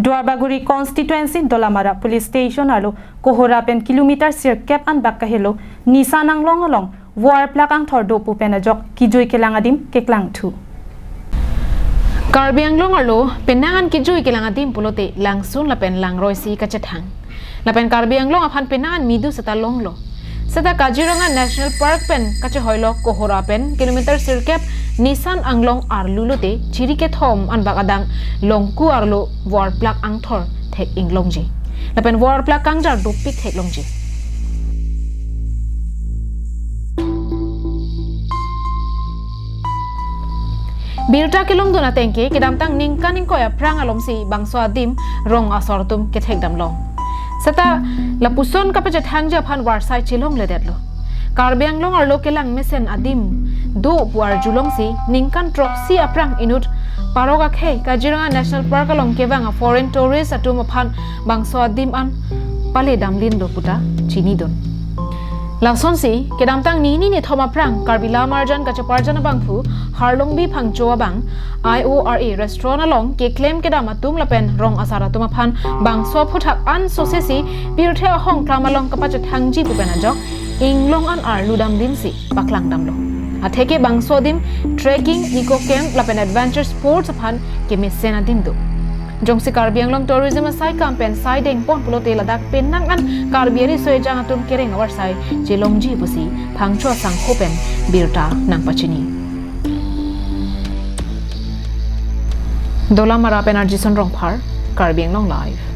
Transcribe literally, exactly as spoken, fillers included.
Duarbagori constituency Dolamara police station arlo Kohora pen kilometer sirkep anbak kahelo Nisan Anglong along vo arplak angthor do pu pen ajok kejui kelang adim keklangthu. Karbi Anglong arlo penang an kejui kelang adim pulote langsun lapen langroi si kachethang. Lapen Karbi Anglong aphan penang an midu seta longlo. Seta Kaziranga National Park pen kachehoilo Kohora pen kilometer sirkep Nisan Anglong arlu lote chiri kethom anbak adang Longku arlo vo arplak angthor thek inglongji. Lapen vo arplak kangjar dopik theklongji. Birta kelongdun atengke kedamtang ningkan ingkoi aphrang alomsi bangso adim rong asor atum kethekdamlong. Seta lapuson kapachethangji aphan varsai chelongledetlo. Karbi Anglong arlo kelang mesen adim do pu arjulongsi ningkan throksi aphrang inut parok akhei Kaziranga National Park along kevang a foreign tourist atum aphan bangso adim an pale damlinlo puta chinidun. Lasonsi kedamtang nini nithom aphrang Karbi Lamarjan kacheparjan abangphu Harlongbi Phangcho abang I O R A restaurant along keklem kedam atum lapen rong asar atum aphan bangso aphuthak an sosesi pirthe ahong klam along kapachethangji pu pen ajok inglong an arlu damlinsi paklangdamlo. Atheke bangso adim trekking, eco camp lapen adventure sports aphan kemesen adim do. Jongsi Karbi Anglong tourism asai kam pen sai dengpon pulote ladak penang an Karbi ariso ejang atum kereng avarsai chelongji pusi Phangcho asangho pen birta nangpachini. Dolamara pen Arjison Rongphar, Karbi Anglong Live.